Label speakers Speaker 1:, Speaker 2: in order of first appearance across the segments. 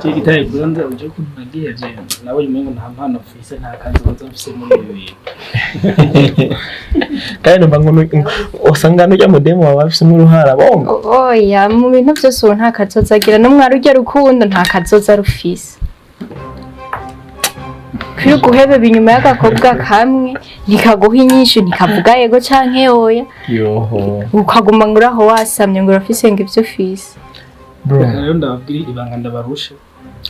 Speaker 1: Gitari kuranza uje kuntu nagihevye, nawe umengo nta mpano mfise, nta kazoza mfise muri ibi bintu.
Speaker 2: Kandi numva ngo usanga n'urya mudemu wawe afisemo uruhara bongo.
Speaker 3: Oya, mu bintu byose ubu nta kazoza agira, n'umwari urya rukundo nta kazoza rufise. Kwirirwa guhebeba inyuma y'agakobwa kamwe, ntikaguha inyishu, ntikavuga yego canke oya.
Speaker 2: Yoho.
Speaker 3: Ukaguma ngo uraho wasamye ngo urafise ngo ivyo ufise.
Speaker 2: Bro.
Speaker 1: Reka rero ndababwira ibanga ndabarusha.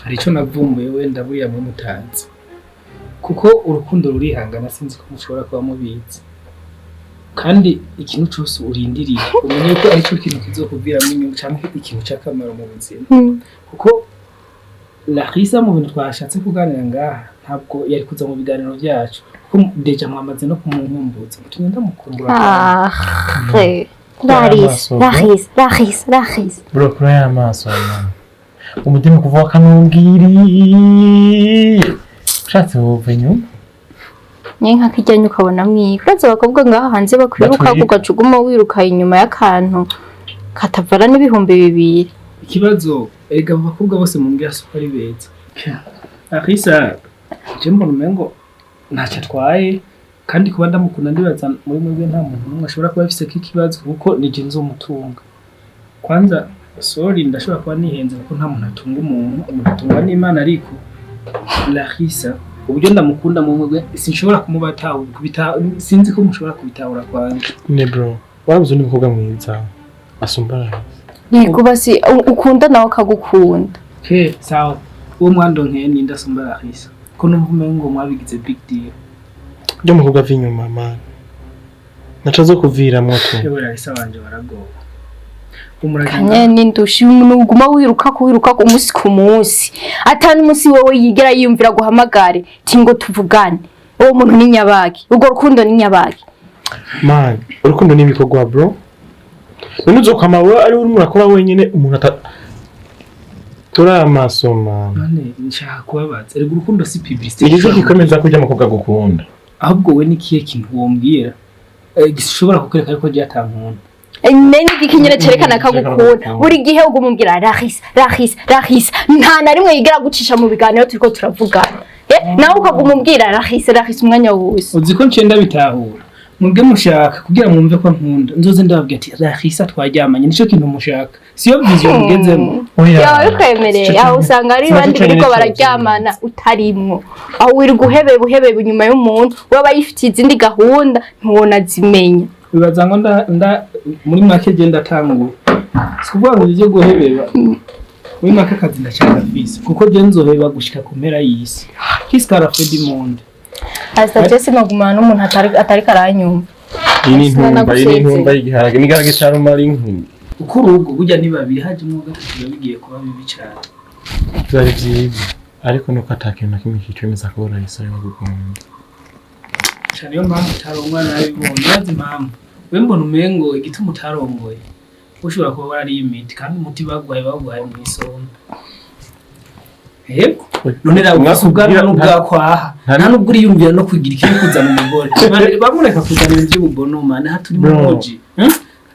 Speaker 1: Hari ico navumbuye wenda buriya mwe mutazi, kuko urukundo rurihangana, sinzi ko mushobora kuba mubizi. Kandi ikintu cose urindiriye, umenye ko aricyo kintu kizokuviramo inyungu canke ikintu c'akamaro mu buzima. Kuko Larissa, mu bintu twashatse kuganira ngaha, ntabwo yari kuza mu biganiro byacu, kuko déjà mwamaze no kumunkumbuza, mutumye ndamukumbura.
Speaker 3: Ah, Larissa, Larissa, Larissa, Larissa.
Speaker 2: Bro, kuri aya maso man. Umutima kuva wakanubwiriye. Ushatse wova inyuma.
Speaker 3: Nye nka kijyanye ukabona mwika. Urazi abakobwa ngaho hanze bakwiruka,
Speaker 2: Batwiruka.
Speaker 3: ugaca uguma wiruka inyuma y'akantu katavana n'2000.
Speaker 1: Ikibazo erega, abo bakobwa bose mumbwira si uko ari beza. Larissa je mbona umengo ntacyo atwaye, kandi kuba ndamukunda, ndibaza muri mwebwe nta muntu n'umwe ashobora kuba afise ko ikibazo, kuko nije nzomutunga. Kwanza sorry, ndashobora kuba nihenze, kuko nta muntu atunga umuntu, umuntu atungwa n'Imana. Ariko Larissa, uburyo ndamukunda mu mwebwe sinshobora kumubataho kubita, sinzi ko mushobora kubitahura kwanza.
Speaker 2: Ne bro. Warabuze undi mukobwa mwiza asumba Larissa?
Speaker 3: Yego basi ukunda nawe akagukunda.
Speaker 1: Okay, sawa. Uwo mwandonkeye ninde asumba Larissa, ko numva umengo mwabigize big deal?
Speaker 2: Ryo mukobwa ava inyuma man. Naco zo kuviramwo tu.
Speaker 1: Yewe, Larissa wanje waragowe. Umuragenda.
Speaker 3: Kanye n'indushi umuntu uguma wiruka ko wiruka ku munsi ku munsi. Atani umunsi wowe yigera yiyumvira guhamagare ti ngo tuvugane. Uwo muntu ni nyabaki. Urwo rukundo ni nyabaki.
Speaker 2: Man, urukundo ni ibikorwa, bro. None uzokwama wowe ari urimo urakora wenyene, umuntu ata turi amaso man.
Speaker 1: None nshaka kubabaza, erega urukundo si publicité.
Speaker 2: Igiki gikomeza kurya umukobwa gukunda?
Speaker 1: Ahubwo we nikihe kintu wombwira gishobora kukwereka yuko ryatankunda?
Speaker 3: Nene igiki nyine cerekana
Speaker 2: Cerekana
Speaker 3: akagukunda?
Speaker 2: akagukunda.
Speaker 3: Buri gihe uguma umbwira Larissa, Larissa, Larissa, nta na rimwe yigera gucisha mu biganiro turiko turavugana. Nawe ukaguma umbwira Larissa, Larissa umwanya wose.
Speaker 1: Uzi ko nciye ndabitahura? Mwebwe mushaka kugira mwumve ko nkunda, nzoze ndababwira ati Larissa twaryamanye, nico kintu mushaka, siyo vision mugezemo?
Speaker 2: Oya.
Speaker 3: Yawe bikwemereye aho usanga ari
Speaker 2: Sico
Speaker 3: bandi
Speaker 2: conyene
Speaker 3: biriko
Speaker 2: cose.
Speaker 3: bararyamana utarimwo, aho wirirwa uhebeba uhebeba inyuma y'umuntu waba yifitiye izindi gahunda ntiwonazimenya.
Speaker 1: Bibaza ngo nda muri make je ndatanguye, si kuvuga ngo ivyo guhebeba. Muri make akazi ndacyagafise, kuko je nzoheba gushika ku mpera y'isi kiskara Fredi monde.
Speaker 3: Asa je sinogumana n'umuntu atari karanyumva.
Speaker 2: Iyi ni intumba, iyi ni intumba y'igiharage, n'igiharage ca rumara inkwi.
Speaker 1: Uko urugo burya ni babiri, hajemo gatatu biba bigiye kuba bibi cyane.
Speaker 2: Byari byiza, ariko nuko ata kintu na kimwe kicemeza ko Larissa ariwe agukunda.
Speaker 1: Cyane, niyo mpamvu utarongwa nabibonye. Urazi impamvu we mbona umengo igituma utarongoye? Ushobora kuba warariye imiti, kandi umuti baguhaye baguhaye mu isombe. Yego, none raba ufise ubwanwa n'ubwakwaha, nta nubwo uriyumvira no kugira ikintu kuzana umugore. Bamureka kuzana ibintu by'ububonoma naho turi mu
Speaker 2: Bro.
Speaker 1: muji.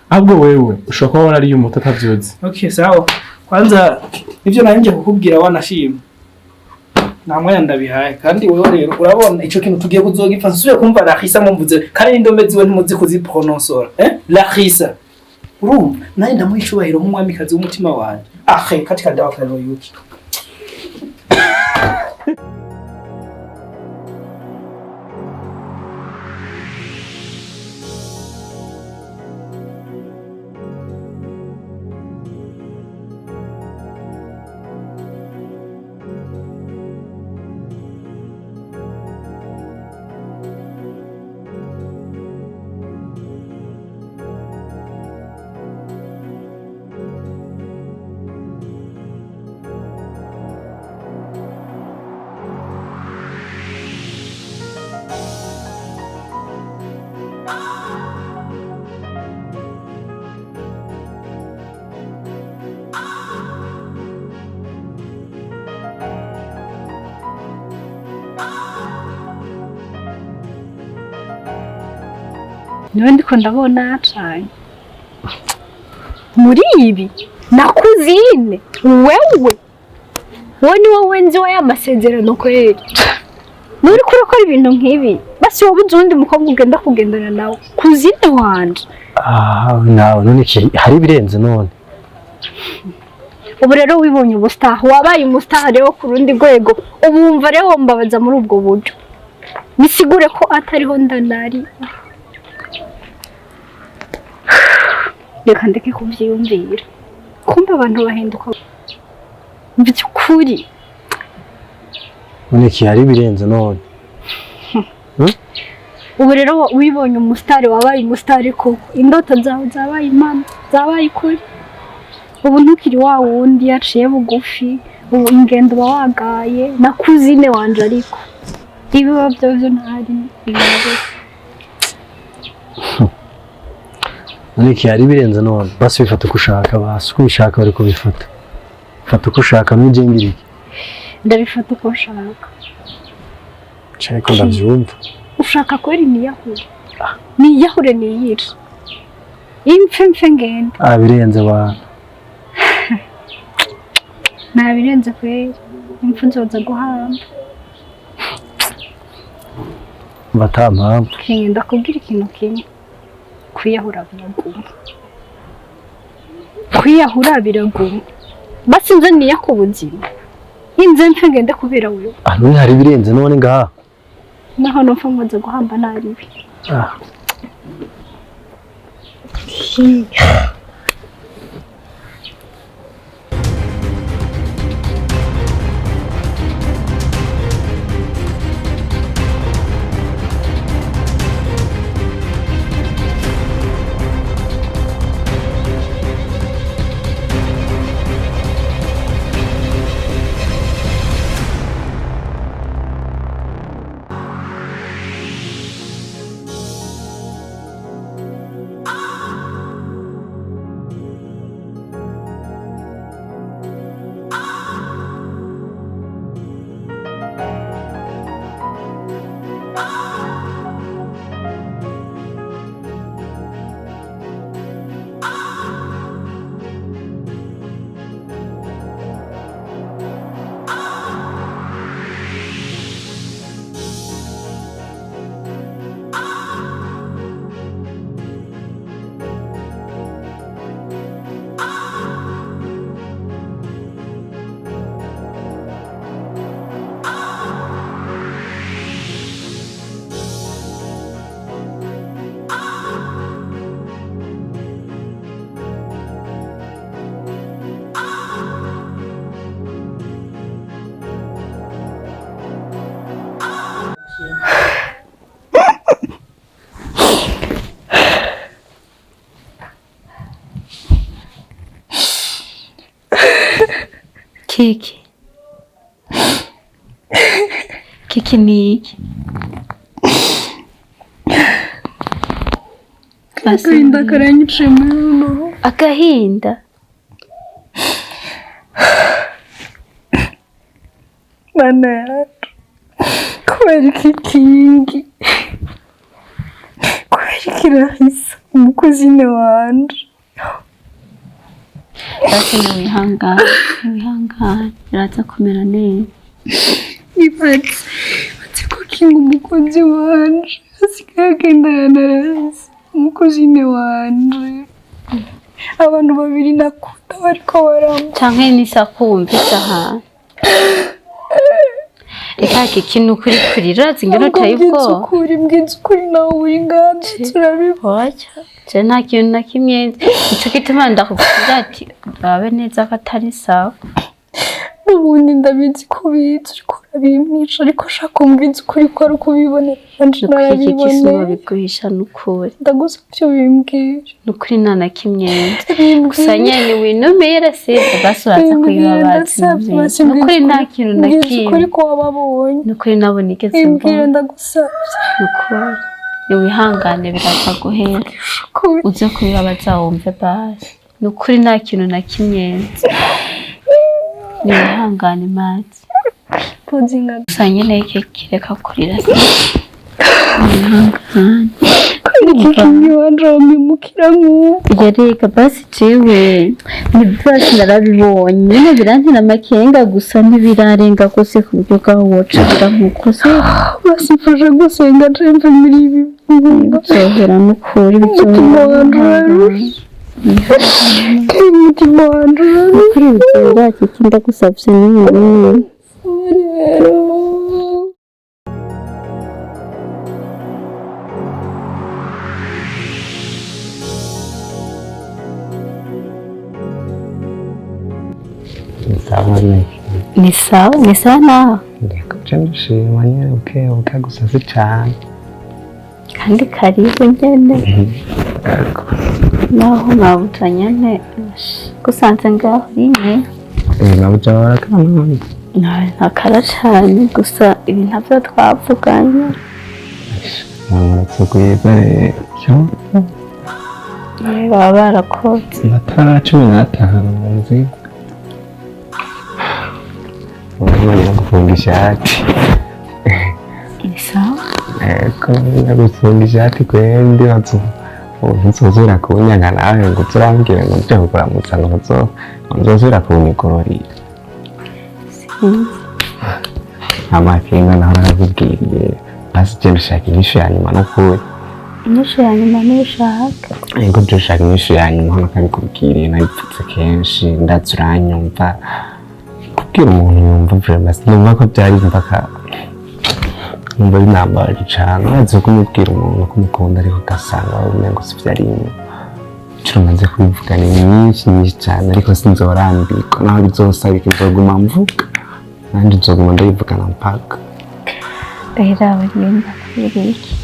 Speaker 2: Ahubwo wewe ushobora kuba warariye umuti atavyuzi.
Speaker 1: Okay, sawa. Kwanza ivyo nari nje kukubwira, wanashima nta mwanya ndabihaye. Kandi wewe rero urabona ico kintu tugiye kuzogipfa, nsubiye kumva Larissa mumvuze, kandi n'indome ziwe ntimuzi kuzipronosora, Larissa, urumva nanjye ndamuha icubahiro nk'umwamikazi w'umutima wanje. Ahe katika dawa karoyuki.
Speaker 4: Niwe ndiko ndabona cane muri ibi na kuzine wewe. Wowe ni wowe nzi wa ya masezerano kweri. Nuri kurakora ibintu nk'ibi. Basi wowe uzi uwundi mukobwa ugenda kugendana nawe. Kuzine wanje.
Speaker 5: Ah, nawe none iki hari ibirenze none.
Speaker 4: Ubu rero wibonye ubustar, wabaye umustar rero ku rundi rwego. Ubu wumva rero wombabaza muri ubwo buryo. Bisigure ko atariho ndanari. Reka ndeke kuvyiyumvira. Kumbe abantu bahinduka by'ukuri.
Speaker 5: None iki hari ibirenze none.
Speaker 4: Ubu rero wibonye umustar, wabaye umustar koko. Indoto zawe zabaye impamo, zabaye ukuri. Ubu ntukiri wa wundi yaciye bugufi, ubu ingendo uba wagaye na kuzine wanje ariko. Ibiba byo byo ntari ibibazo.
Speaker 5: None iki hari ibirenze none. Basi bifata uko ushaka, basi uko ubishaka bari kubifata. Fata uko ushaka n'ugengirike.
Speaker 4: Ndabifata uko nshaka.
Speaker 5: Ceko ndavyumva.
Speaker 4: Ushaka kweri niyahure. Niyahure niyire. Impfe mpfe ngende.
Speaker 5: Ah, birenze bana.
Speaker 4: Nta birenze kweri. Impfu nzoza guhamba.
Speaker 5: Batampamvu.
Speaker 4: Ngenda kubwira ikintu kimwe. Kwiyahura biraguma. Kwiyahura biraguma. Basi nze niyaka ubuzima. Inze mpfe ngende kubera wewe.
Speaker 5: Ah, none hari ibirenze none ngaha.
Speaker 4: Naho numva nkoze guhamba naribi.
Speaker 5: Ah.
Speaker 3: Kiki. Kiki ni iki?
Speaker 4: Agahinda karanyicaye muri runo.
Speaker 3: Agahinda?
Speaker 4: Mana yacu. Kubera iki kingi? Kubera iki Larissa umukuzine wanje?
Speaker 3: Basi wihangane, wihangane, biraza kumera neza.
Speaker 4: Ibatse ko kinga umukunzi wanje asigaye agendana na Larissa umukuzine wanje. Abantu babiri nakunda bariko baramba.
Speaker 3: Canke nisakumvise ahantu. Reka Kiki ni ukuri kurira, urazi ingene uteye ubwoba.
Speaker 4: Mbwiza ukuri nawe uri ngaha turabibona.
Speaker 3: Je nta kintu na kimwe nzi. Nico gituma ndakubwira ati urabe neza ko atari sawa.
Speaker 4: Ubundi ndabizi ko ubizi uriko urabimpisha ariko shaka umbwize ukuri ko ari uko ubibonera nanje narabiboneye.
Speaker 3: Nukuri nukuri.
Speaker 4: Ndagusavye ubimbwire.
Speaker 3: Nukuri nta na kimwe nzi. Gusa nyene winumira sivyo basi uraza kubibabaza. Nukuri nta kintu na
Speaker 4: Mbwiza
Speaker 3: kimwe.
Speaker 4: ukuri ko wababonye.
Speaker 3: Nukuri nabo nigeze mbona.
Speaker 4: Bimbwire ndagusavye.
Speaker 3: Nukuri. Niwihangane biraza guhera. Uze kubibabaza wumve basi. Nukuri nta kintu na kimwe nzi. Niwihangane mazi. Gusa nyene kireka kurira. Niwihangane.
Speaker 4: Iki kingi wanje wamimukira nk'uko.
Speaker 6: Yareka basi, jewe ni basi narabibonye nyine, birantera amakenga gusa ntibirarenga rwose ku buryo bwaho wocabira nk'uko se.
Speaker 4: Basi mfasha gusenga nje muri ibi bihugu.
Speaker 6: Bizohera n'ukuri.
Speaker 4: Umutima wanje urarushe. Umutima wanje urarushe.
Speaker 6: Kuri bizohera kiki, ndagusavye n'ibintu.
Speaker 4: Rero.
Speaker 7: Sawa ne.
Speaker 6: Ni sawa, ni sawa nawe?
Speaker 7: Ndakuca ndashima nyine buke buke, gusa si cane.
Speaker 6: Kandi karibu nyene. Naho mabuja nyene gusanze ngaho rimwe.
Speaker 7: Eh, mabuja barakana.
Speaker 6: Ntakara cane, gusa ibi ntavyo twavuganye.
Speaker 7: Namuretse kwiza rero.
Speaker 6: Baba barakoze.
Speaker 7: Amatara 15 mu nzu. Urabona gufunga ishati.
Speaker 6: Ni sawa.
Speaker 7: Ego, gufunga ishati kweri, ndibaza ubu ntuzosubira kunyanka nawe ngo uzurambwire ngo nje kukuramutsa ngo nzosubira kunyigororera.
Speaker 6: Sinzi.
Speaker 7: Amakenga naho narakubwiriye, basi je ndashaka inyishu ya nyuma n'ukuri.
Speaker 6: Inyishu ya nyuma niyo ushaka?
Speaker 7: Ego, je ushaka inyishu ya nyuma, hano kabikubwiriye nabipfutse kenshi, ndazi uranyumva. Kubwira umuntu yumva, vraiment sinumva ko byari mpaka numva binambabaje cane. Urazi ko kumubwira umuntu ko umukunda ariko ugasanga umengo sivyo ari inyuma. Inshuro maze kubivuga ni nyinshi nyinshi cane, ariko sinzorambirwa naho bizosabika, nzoguma mvuga nanje, nzoguma ndabivugana mpaka.
Speaker 6: Rero abo ngenda kubera iki,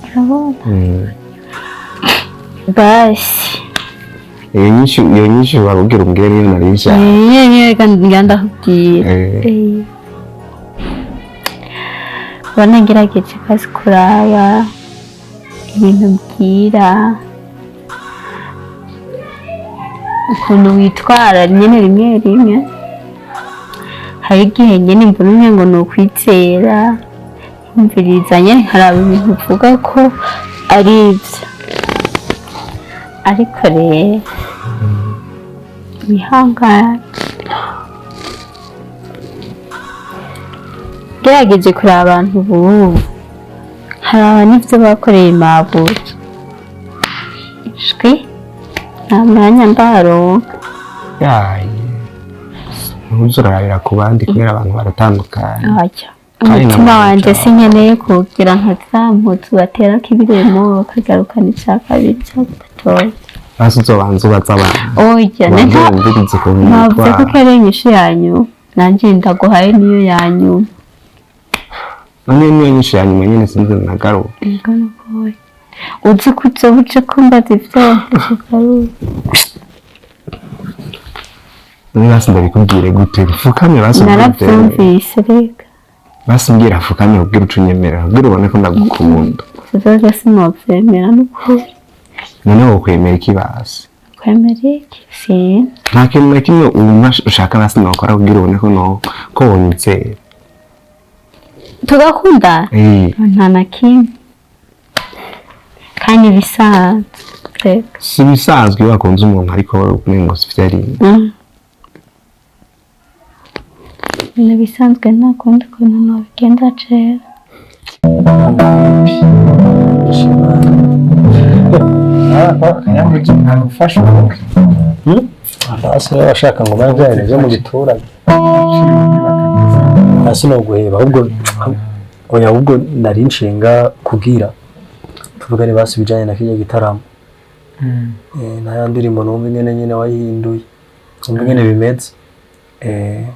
Speaker 6: urabona? Basi.
Speaker 7: Iyo nyinshi warubwira umbwire niyo nari nshaka.
Speaker 6: Niyo niyo, reka ndakubwira. Ubona ngerageje basi kuraba ibintu mbwira, ukuntu witwara nyine, rimwe rimwe hari igihe nyine mbona umwe ngo ni ukwizera, nkumviriza nyine nkaraba ibintu uvuga ko ari ibyo, ariko rero wihangane. Ngerageje kureba abantu ubu, haraba n'ibyo bakoreye mabuja, ishwi nta mwanya ndaronka.
Speaker 7: Yaye, ntuze urarabira ku bandi kubera abantu baratandukanye.
Speaker 6: Oya.
Speaker 7: Kandi
Speaker 6: Umutima
Speaker 7: na
Speaker 6: wanje
Speaker 7: mabuja.
Speaker 6: Sinkeneye kugira nka za mpuzu baterako ibiremo bakagarukana icya kabiri, icya gatatu.
Speaker 7: Basi uzobanza ubaze abantu.
Speaker 6: Oya.
Speaker 7: Ubanze wumvirize ukuntu
Speaker 6: Navuze ko
Speaker 7: witwara.
Speaker 6: ukeneye inyishu yanyu, nanjye ndaguhaye niyo yanyu.
Speaker 7: None niyo nyishu ya nyuma nyine, sinzi nagaruka.
Speaker 6: Yego, nukoye uzi ko uzoba uje kumbaza ivyo ugaruka.
Speaker 7: None basi ndabikubwire gute? Mfukamye basi ubyemere.
Speaker 6: Naravyumvise, reka.
Speaker 7: Basi mbwira, mfukamye ubwire uco unyemerera ubwire ubone ko ndagukunda.
Speaker 6: Tuzoza sinovyemera nukuri.
Speaker 7: None wokwemera iki basi?
Speaker 6: Kwemera iki? Sinzi.
Speaker 7: Nta kintu na kimwe wumva ushaka basi nokora kugira ubone ko no ko wonyizera?
Speaker 6: Tugakundana?
Speaker 7: Eh.
Speaker 6: Nta na kimwe, kandi bisanzwe, reka.
Speaker 7: Si ibisanzwe iyo wakunze umuntu ariko umengo sivyo ari.
Speaker 6: Ibintu bisanzwe, nta kundi kuntu nobigenda jewe.
Speaker 2: Akanyamugi ntagufasha.
Speaker 5: Hasi rero bashaka ngo babe bya bintu byo mu giturage, hasi ni uguheba ahubwo. Oya, ahubwo nari nshinga kubwira tuvugane basi ibijyanye na kirya gitaramo. Na ya ndirimbo numva ingene nyine wayihinduye, numva ingene bimeze.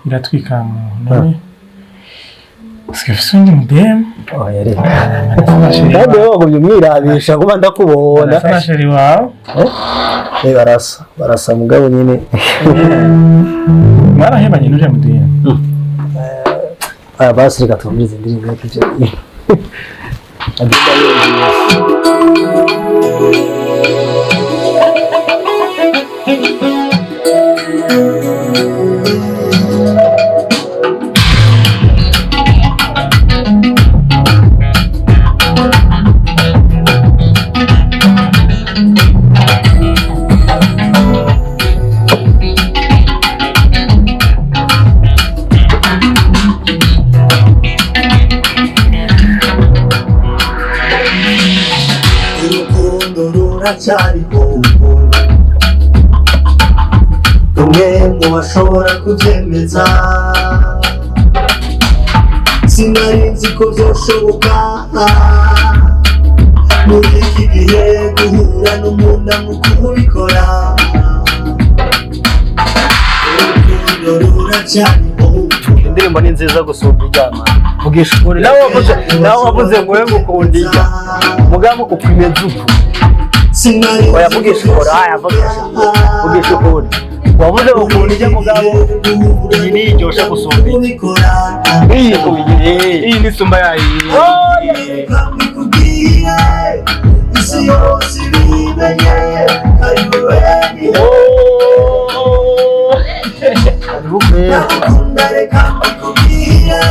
Speaker 2: Iratwika muntu none usigaye ufise undi mudemu?
Speaker 5: Oya reka, kandi wowe wagumye umwirabisha kuba ndakubona.
Speaker 2: Arasa na chéri wawe.
Speaker 5: Eh, barasa barasa, mugabo nyine.
Speaker 2: Mwarahebanye n'uriya mudemu?
Speaker 5: Aya, basi reka twumvirize indirimbo yacu ibyo agenda yumvise.
Speaker 8: ruracyariho. Umwe mu bashobora kubyemeza, sinari nzi ko byoshoboka muri iki gihe guhura n'umuntu amukubikora. Urukundo ruracyariho.
Speaker 5: Indirimbo ni nziza gusumba ijyana. Vugisha ukuri, nawe wavuze ngo we ngukunda ijya mugabo uko imeze uku. Oya, vugisha ukuri. Aya, vugisha ukuri, wavuze ngo ukunda ijya, mugabo iyi ni iryoshe gusumba iyi.
Speaker 2: Iyi iyi ni sumba yayi.
Speaker 8: Isi yose ibimenye, ari wowe. Ndagukunda, reka mbikubwire,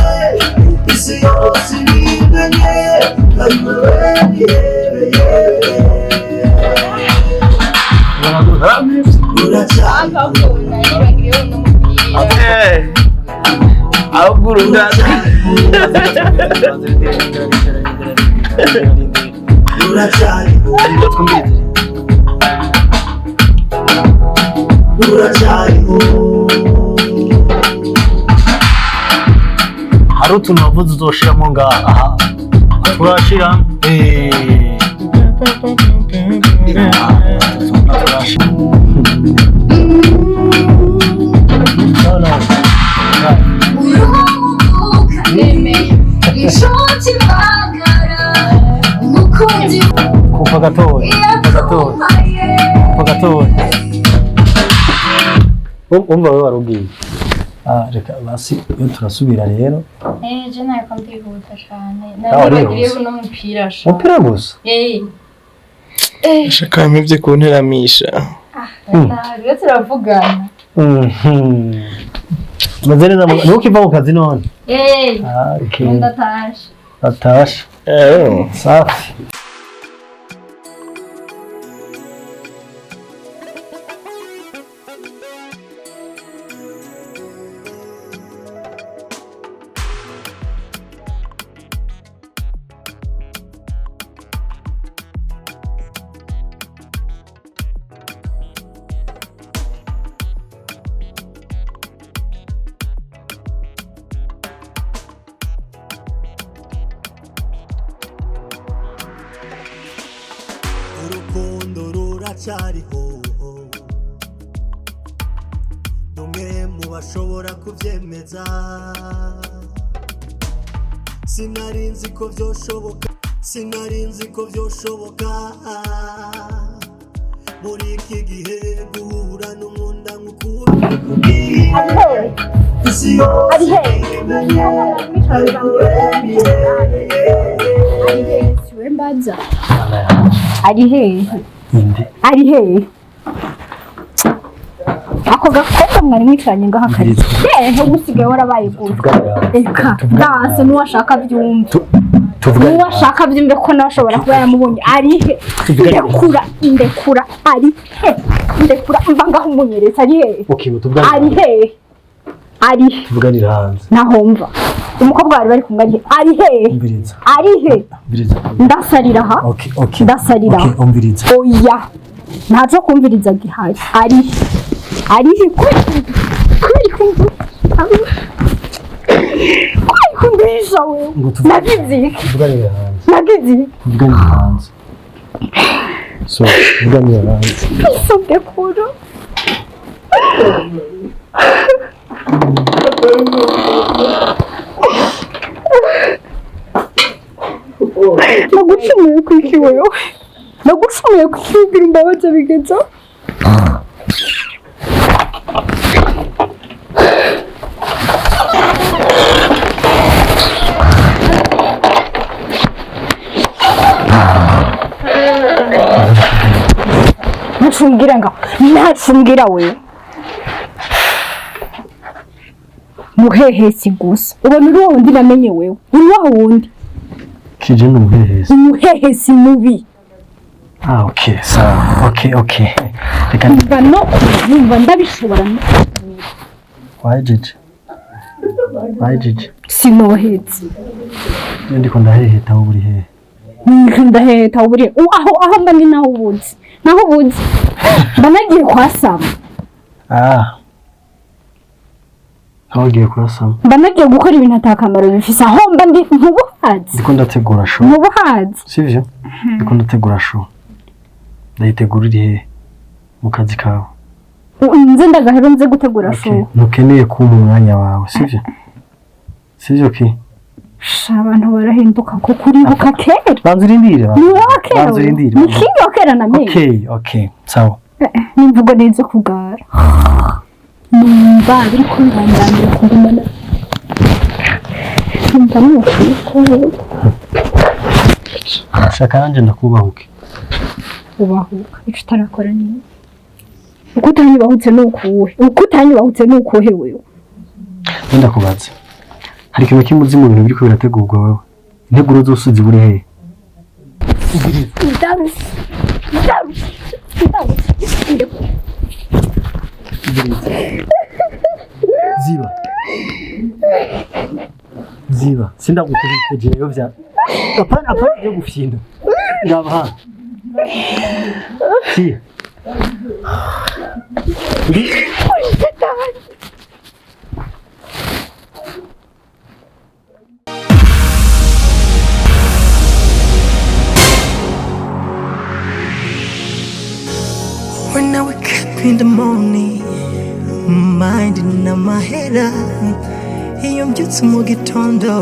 Speaker 8: isi yose ibimenye, ari wowe nihebeye. Uracyari.
Speaker 1: Ahubwo urunda.
Speaker 8: Uracyariho.
Speaker 1: Twumvirize.
Speaker 8: Uracyariho.
Speaker 5: Hari utuntu wavuze uzoshiramo ngaha, aha turashira. Turashira. No, no.
Speaker 9: Inshuti magara, umukunzi.
Speaker 5: Kuva gatoya, kuva gatoya, kuva gatoya. Umva, we warubwiye. Ah, reka basi iyo turasubira rero.
Speaker 6: Je ntabwo ndihuta cyane.
Speaker 5: Ah,
Speaker 6: Nabibagiriye
Speaker 5: warihuse.
Speaker 6: uno mupira sha.
Speaker 5: Umupira gusa.
Speaker 2: Shaka mpevye kunteramisha.
Speaker 6: Rero turavugana.
Speaker 5: Meze neza, ntukiva ku kazi none?
Speaker 6: Eh.
Speaker 5: Ah, okay.
Speaker 6: Ndatashe.
Speaker 5: Atashe. Safi.
Speaker 8: Urukundo ruracyariho, umwe mu bashobora kubyemeza. Sinari nzi ko byoshoboka, sinari nzi ko byoshoboka muri iki gihe guhura n'umunda nk'ukunda. Isi yose imenye, ari wowe.
Speaker 4: Siwe mbaza, ari hehe?
Speaker 5: Inde?
Speaker 4: Ari hehe ako gakobwa mwari mwicaranye ngaho? Kari hehe? Usigaye warabaye gutya. Eka ndanse, n'uwashaka byumve.
Speaker 5: Tuvugane.
Speaker 4: N'uwashaka byumve ko nawe ashobora kuba yaramubonye. Ari he?
Speaker 5: Tuvugane.
Speaker 4: Ndekura, ndekura. Ari he? Ndekura, mva ngaho umunyeretse. Ari hehe?
Speaker 5: Okay, tuvugane.
Speaker 4: Ari hehe? Ari he?
Speaker 5: Tuvuganira hanze.
Speaker 4: Nahomva umukobwa bari bari kumwe ari he? Ari hehe?
Speaker 5: Umviriza.
Speaker 4: Ari he?
Speaker 5: Umviriza.
Speaker 4: Ndasarira aha.
Speaker 5: Okay.
Speaker 4: Ndasarira.
Speaker 5: Okay, umviriza.
Speaker 4: Oya, ntaco kumviriza gihari. Ari he? Ari he? Kubera kumvisha wewe.
Speaker 5: Ngo tuvugane.
Speaker 4: Nagize iki?
Speaker 5: Tuvuganire hanze.
Speaker 4: Nagize iki?
Speaker 5: Tuvuganire hanze. So, tuvuganire hanze.
Speaker 4: Bisabwe kuro. Nagucumuye ku iki wewe? Nagucumuye ku iki ugira imbabazi bigeza? Ntacumbwira nga, ntacumbwira wewe. Muhehesi gusa. Ubona uri wa wundi namenye wewe. Uri wa wundi.
Speaker 5: Kije ni umuhehesi?
Speaker 4: Umuhehesi mubi.
Speaker 5: Ah, okay, sawa. Okay. Reka.
Speaker 4: Numva no numva ndabishobora no.
Speaker 5: Wahejeje? Wahejeje?
Speaker 4: Sinohetse.
Speaker 5: Iyo ndiko ndaheheta, wowe uri hehe?
Speaker 4: Ndaheta uburi aho mba ni naho ubuzi. Naho ubuze mba nagiye kwasama.
Speaker 5: Ah, aho ugiye kurasama?
Speaker 4: Mba nagiye gukora ibintu atakamaro bifise aho mba ndi, ntubuhazi.
Speaker 5: Ndiko ndategura show.
Speaker 4: Ntubuhazi.
Speaker 5: Sivyo, ndiko ndategura show. Ndayitegura iri hehe? Mu kazi kawe?
Speaker 4: Nze ndagahera nze gutegura show.
Speaker 5: Ntukeneye kumpa umwanya wawe, sivyo? Sivyo ki?
Speaker 4: Sha, abantu barahinduka kuko uribuka kera.
Speaker 5: Banza urindire.
Speaker 4: Ni wowe kera.
Speaker 5: Banza urindire.
Speaker 4: Ni kingi wa kera namenye.
Speaker 5: Okay, sawa.
Speaker 4: N'imvugo neza kugara, numva biriko birandambira kugumana, numva nukuri ko
Speaker 5: Shaka nanjye ndakubahuke.
Speaker 4: Ubahuka ico utarakora ni uko utanyubahutse, ni ukuhe? Uko utanyubahutse ni ukuhe wewe?
Speaker 5: Wenda kubaza, hari ikintu kimwe uzi mu bintu biriko birategurwa? Wewe integuro zose uzi buri hehe?
Speaker 4: Ndarushe, ndarushe, ndarushe.
Speaker 5: Ziba, ziba, sindagukubite jewe vya apana, apana byo gufyinda. Ngaba hano si Ndi-
Speaker 8: When I wake up in the morning, minding amahera. Iyo mbyutse mu gitondo,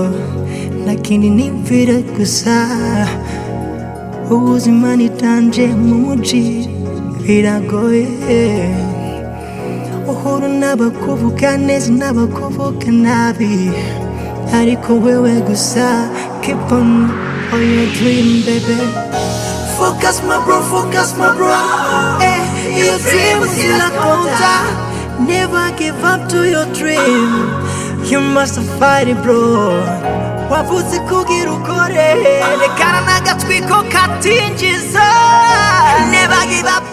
Speaker 8: ntakindi nibwira gusa. Ubuzima ni danger mu muji, biragoye. Uhura n'abakuvuga neza n'abakuvuga nabi, ariko wewe gusa keep on your dream, baby. Focus my bro, focus my bro. Eh, your dream is la. Never give up to your dream. You must fight it, bro. Wavutse kugira ukore, rekana n'agatwiko katinjiza. Never give up.